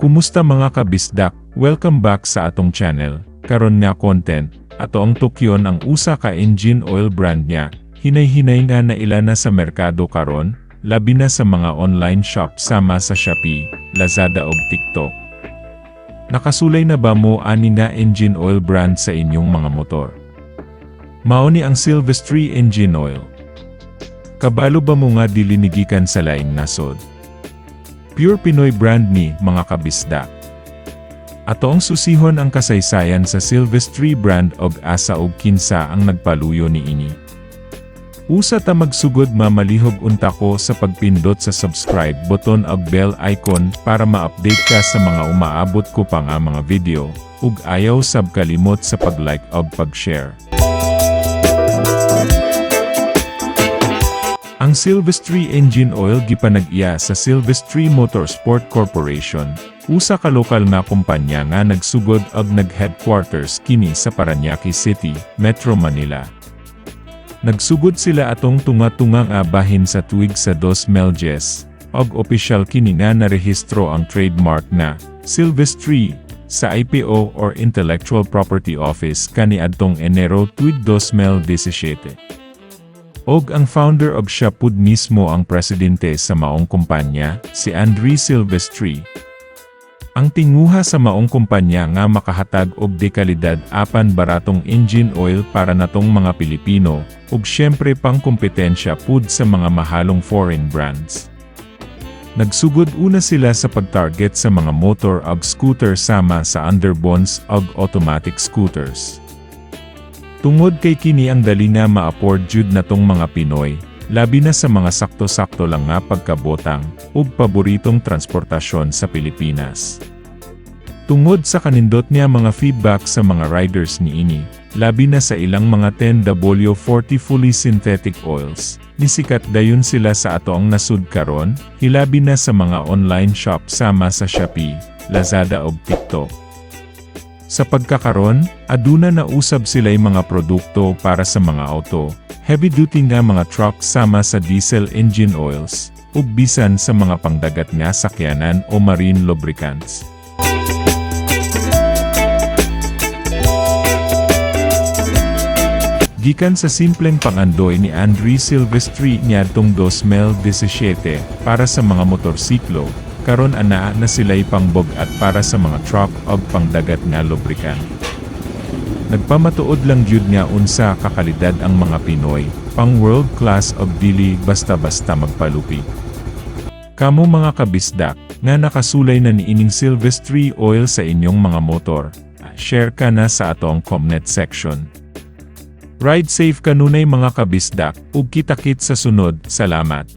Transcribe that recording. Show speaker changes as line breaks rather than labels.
Kumusta, mga kabisdak? Welcome back sa atong channel. Karon nga content, ato ang tukyon ang usa ka engine oil brand nga hinay-hinay nga naila na sa merkado karon, labi na sa mga online shop sama sa Shopee, Lazada ug TikTok. Nakasulay na ba mo ani nga engine oil brand sa inyong mga motor? Mao ni ang Silvestri Engine Oil. Kabalo ba mo nga dili ni gikan sa laing nasod? Pure Pinoy brand ni, mga kabisdak. Ato ang susihon ang kasaysayan sa Silvestri brand og asa og kinsa ang nagpaluyo niini. Usa ta magsugod, mamalihog unta ko sa pagpindot sa subscribe button ug bell icon para ma-update ka sa mga umaabot ko pa nga mga video, ug ayaw sab kalimot sa pag-like ug pag-share. Ang Silvestri Engine Oil gipanag-iya sa Silvestri Motorsport Corporation, usa ka lokal nga kumpanya nga nagsugod ug nag-headquarters kini sa Parañaque City, Metro Manila. Nagsugod sila atong tunga-tunga nga bahin sa tuig sa 2010, ug opisyal kini nga narehistro ang trademark na Silvestri sa IPO or Intellectual Property Office kaniadtong Enero tuig 2017. Og ang founder og siya pud mismo ang presidente sa maong kumpanya, si Andre Silvestri. Ang tinguha sa maong kumpanya nga makahatag og dekalidad apan baratong engine oil para natong mga Pilipino, ug syempre pang kompetensya pud sa mga mahalong foreign brands. Nagsugod una sila sa pagtarget sa mga motor ug scooter sama sa underbones ug automatic scooters. Tungod kay kini ang dali nga ma-afford jud natong mga Pinoy, labi na sa mga sakto-sakto lang nga pagkabotang ug paboritong transportasyon sa Pilipinas. Tungod sa kanindot niya mga feedback sa mga riders niini, labi na sa ilang mga 10W40 fully synthetic oils, nisikat dayon sila sa atoang nasud karon, hilabi na sa mga online shop sama sa Shopee, Lazada ug TikTok. Sa pagkakaron, aduna na usab sila'y mga produkto para sa mga auto, heavy-duty nga mga truck sama sa diesel engine oils, ug bisan sa mga pangdagat nga sakyanan o marine lubricants. Gikan sa simpleng pangandoy ni Andre Silvestri niadtong 2017 para sa mga motorsiklo, karon anaa na sila'y pangbog-at para sa mga truck ug pangdagat nga lubricant. Nagpamatuod lang gyud nga unsa ka kalidad ang mga Pinoy, pang world class og dili basta-basta magpalupi. Kamo, mga kabisdak, nga nakasulay na niining Silvestri Oil sa inyong mga motor, share ka na sa atoang comment section. Ride safe kanunay, mga kabisdak, ug kita-kits sa sunod. Salamat.